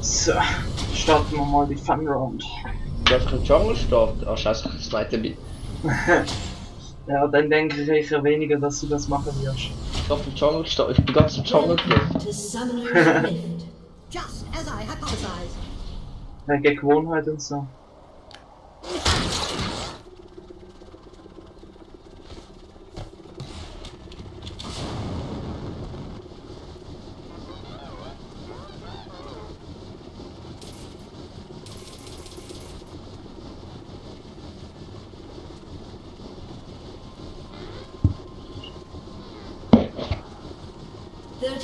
So, starten wir mal die Fun Round. Du hast den Jungle starten? Ah, scheiße, das zweite mit. Ja, dann denke ich eher weniger, dass du das machen wirst. Ich hab den Jungle starten. Ich bin ganz im Jungle drin. Just as I hypothesized. Wegen Gewohnheit und so.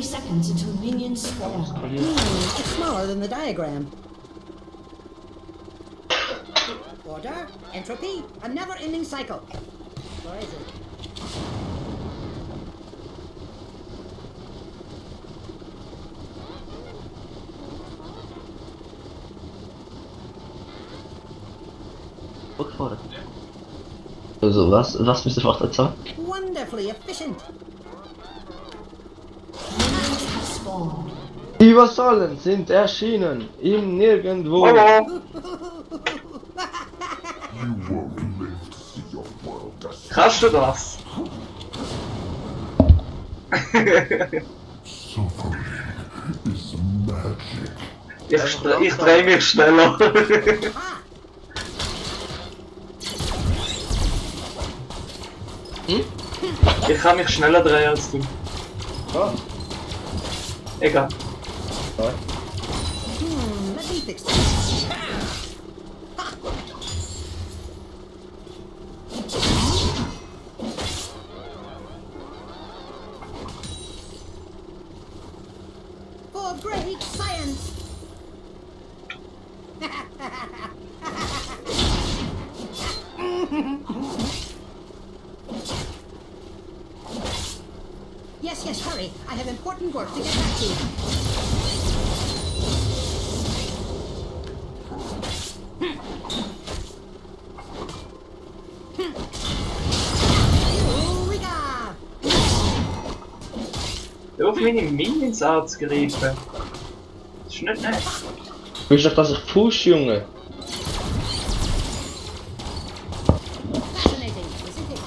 Seconds until minions spawn. It's smaller than the diagram. Order, entropy, a never-ending cycle. Where is it? Rückfordert. Also, was müsste ich machen jetzt sagen? Wonderfully efficient. Minions have spawned. Die Vasallen sind erschienen. Im Nirgendwo. Hallo! Kannst du das? ich drehe mich schneller. Ich kann mich schneller drehen als du. Ah. Egal. Let me fix this. For great science. Yes, hurry. I have important work to get back to. Eureka! Hör auf meine Minions anzugreifen. Das ist nicht nett. Willst du doch, dass ich push, Junge? Fascinating, isn't it?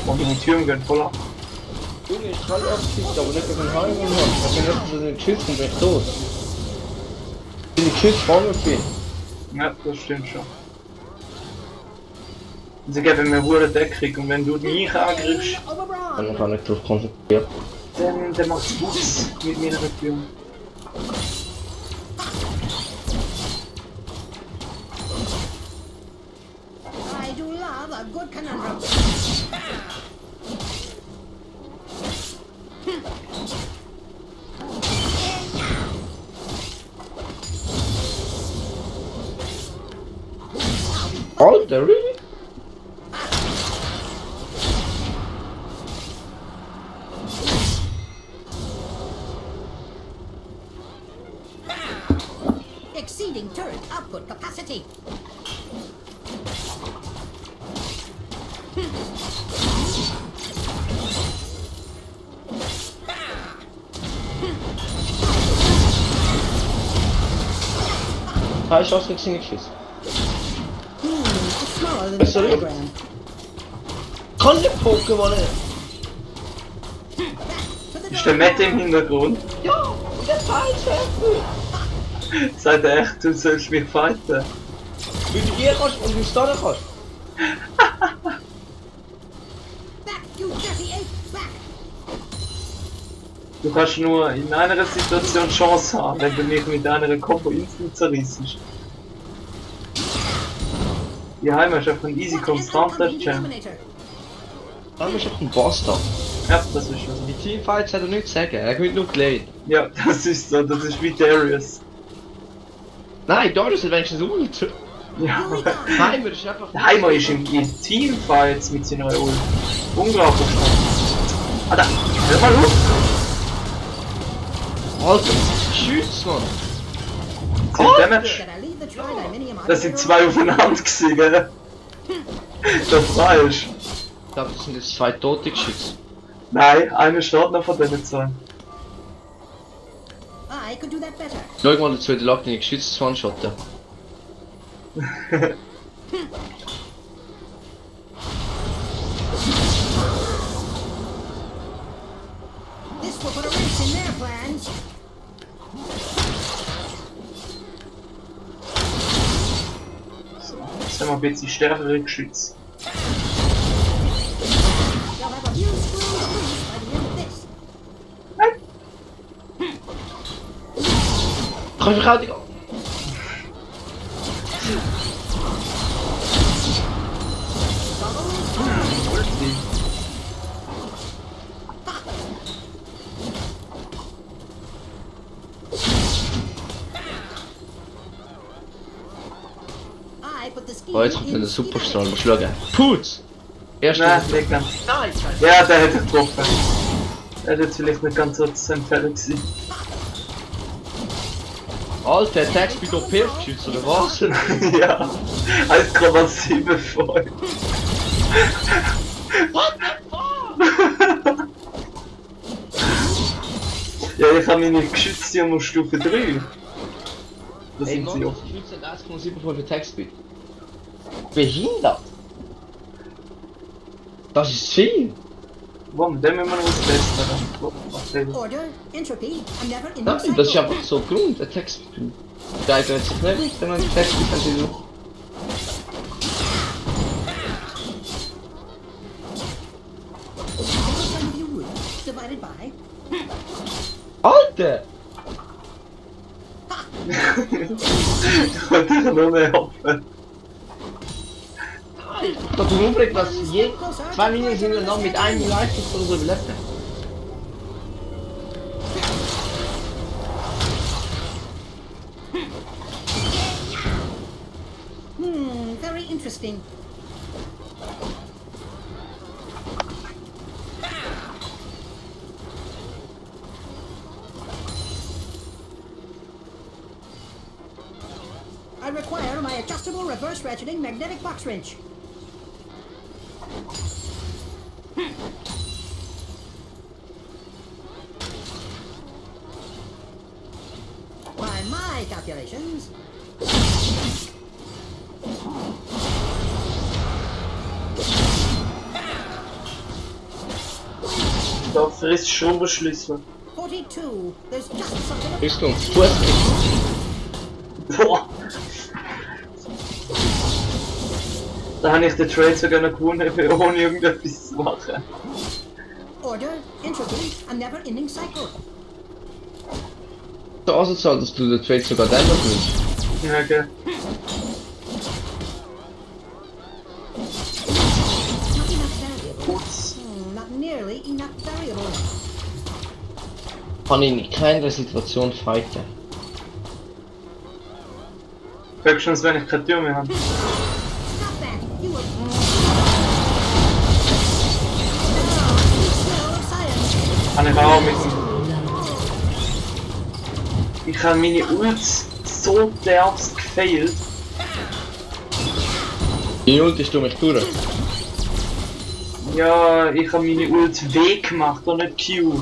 Und meine Türen gehen voll ab. Junge, ich kann abziehen, aber nicht mit dem Heim und haben. Ich bin nicht so den Geschütz und bin ich tot. Wenn ich Geschütz vorne bin. Ja, das stimmt schon. Sie geben mir hohe Deckung und wenn du mich angreifst, Overbroad. Dann kann ich drauf konzentrieren. dann macht's Fuß mit meiner Tür. I do love a good conundrum. Alter, really? Exceeding turret output capacity. Keine Chance gegen Geschütz. It's smaller than the Sorry. diagram. Kann der Pokémon nicht? To the Ist der Matt im Hintergrund? Ja, der Pfeilschärfe! Sagt er echt, du sollst mich fighten? Weil du ihr kannst und du es da nicht kannst. back, you dirty ape, back! Du kannst nur in einer Situation Chance haben, wenn du mich mit einer Combo instant zerrissest. Die Heim ist einfach ein easy What an konstanter unconvenient Champ. dominator. Dann ist einfach ein Bastard. Ja, das ist so. Die Teamfights hat er nichts zu sagen, er gewinnt nur Glade. Ja, das ist so, das ist wie Darius. Nein, Darius hat wenigstens Ult. Ja, Heimer ist einfach... der Heimer ist in Teamfights mit seiner Ult. Unglaublich stark. Alter, hör mal auf! Alter, schieß, Mann! Sind Damage? Should I leave the tridiminium Das sind out zwei aufeinander gewesen, gell? Das weißt. Ich glaube, das sind jetzt 2 tote Geschütze. Nein, einer steht noch von diesen zwei. I could do that better. Schau mal dazu, der lag deine Geschütze zu one-shotten. This will put a wrench in their plans. So, jetzt haben wir ein bisschen stärkere Geschütze. They'll have a few screws loose by the end of this. Kann ich mich auch nicht... Ulti. I put the ski Oh, jetzt kommt dann der Superstrahl, musst du schauen. Putz! Erster. Nein, nicht ganz. Nein! Ja, der hätte getroffen. Er hätte jetzt vielleicht nicht ganz so zu empfehlen gewesen. Alter, Attacks bei OP-Geschütze, oder was? Ja, 1,75. What the fuck? Ja, ich habe meine Geschütze um Stufe 3. Da Ey, sind sie Mann, auch. das Geschütze hat 1,75 Attack Speed. Behindert! Das ist viel! Warum? Den müssen wir noch austesten. Order, entropy, a never ending Nein, cycle. das ist einfach so Grund, Attack Speed. Der eignet sich nicht, wenn man Attack Speed hat, wie so. Your root divided by. Alter! Ich wollte nur mehr hoffen. Ich hab den Umblick, dass je 2 Linien sind und noch mit einem Leistung oder so überlebt. Very interesting. I require my adjustable reverse ratcheting magnetic box wrench. By my calculations, Da frisst Schraubenschlüssel. 42. There's just something. Richtung, Fuß. Boah! Da habe ich den Trade sogar noch gewonnen, ohne irgendetwas zu machen. Order, entropy, a never ending cycle. So asozial, dass du den Trade sogar dann noch nimmst. Ja, okay. Not enough variable. Putz. Not nearly enough variable. Kann ich in keiner Situation fighten. Höchstens, wenn ich keine Tür mehr habe. Stop that! You will. No, slow science. Habe ich auch mit dem... Ich habe meine Ults so derst gefailt. Die Ult ist durch mich durch. Ja, ich habe meine Ult W gemacht und nicht Q.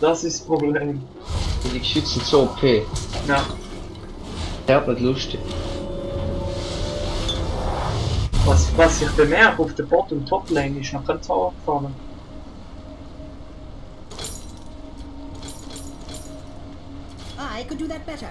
Das ist das Problem. Die Geschütze sind so OP. Ja. Der nicht lustig. Was ich bemerke auf der Bot- und Top-Lane ist noch kein Tower gefallen. I could do that better.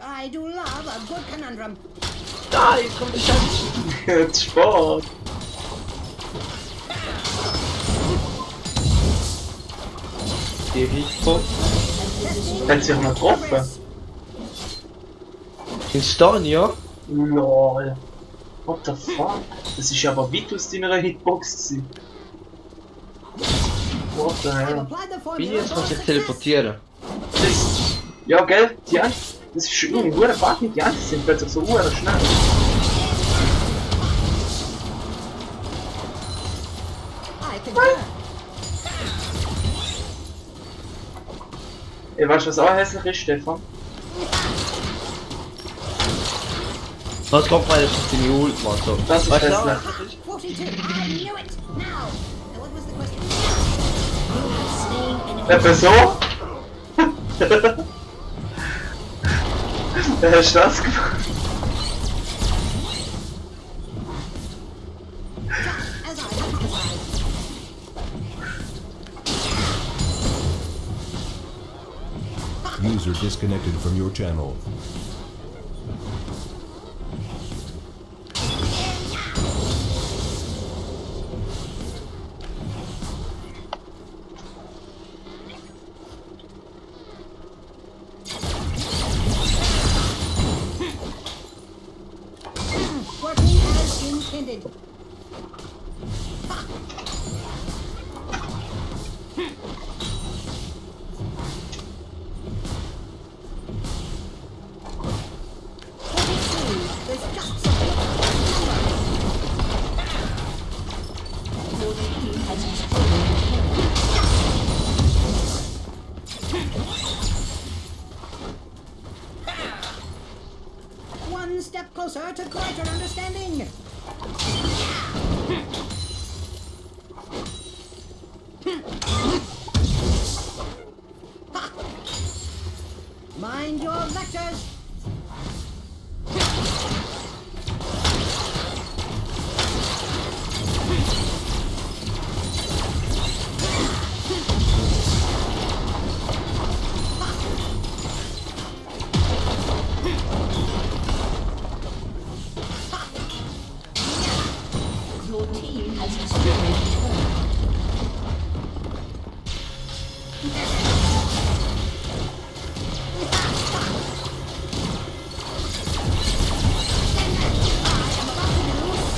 I do love a good conundrum. Da, jetzt kommt der Scheiß. Jetzt Sport. Die Rico. Hat sich noch getroffen? In Stania? Lol. What the fuck? Das ist aber weit aus deiner Hitbox gewesen. What the I've hell? applied the Wie formula jetzt for muss ich success. teleportieren? Das, ja, gell, die Ants, das ist schon irgendwie ein Bug mit die Ants sind plötzlich so schnell. I concur. Ey, weißt du, was auch hässlich ist, Stefan? Was kommt meine deine Ult, Mann? So. Das ist Weißt du, hässlich. was das ist? 42. I knew it. Now. What was the question? Etwa so? Wer hast du das gemacht? As I hypothesized. User disconnected from your channel. Working as intended. There's just something. Your team has destroyed a turret. One step closer to greater understanding. Mind your vectors. Your team has destroyed a turret.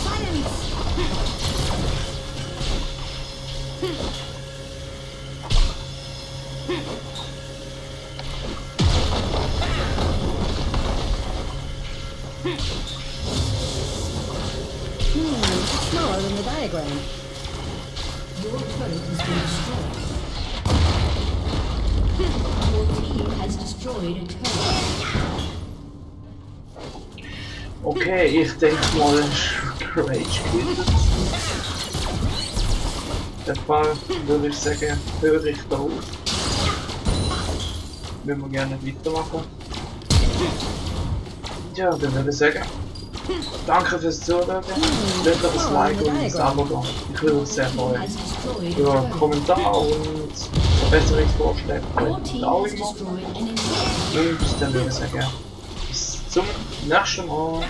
Science. Smaller than the diagram. Your turret has been destroyed. Your team has destroyed a turret. Okay, ich denke mal, Rage quittet. In dem Fall würde ich sagen, höre ich da auf. Würden wir gerne weitermachen. Ja, dann würde ich sagen, danke fürs Zuhören. Lasst doch ein Like und ein Abo da. Ich würde mich sehr Team freuen. has destroyed Über a turret. Kommentare und Verbesserungsvorschläge. Your team Daumen has destroyed an inhibitor. und dann würde ich sagen, bis zum nächsten Mal.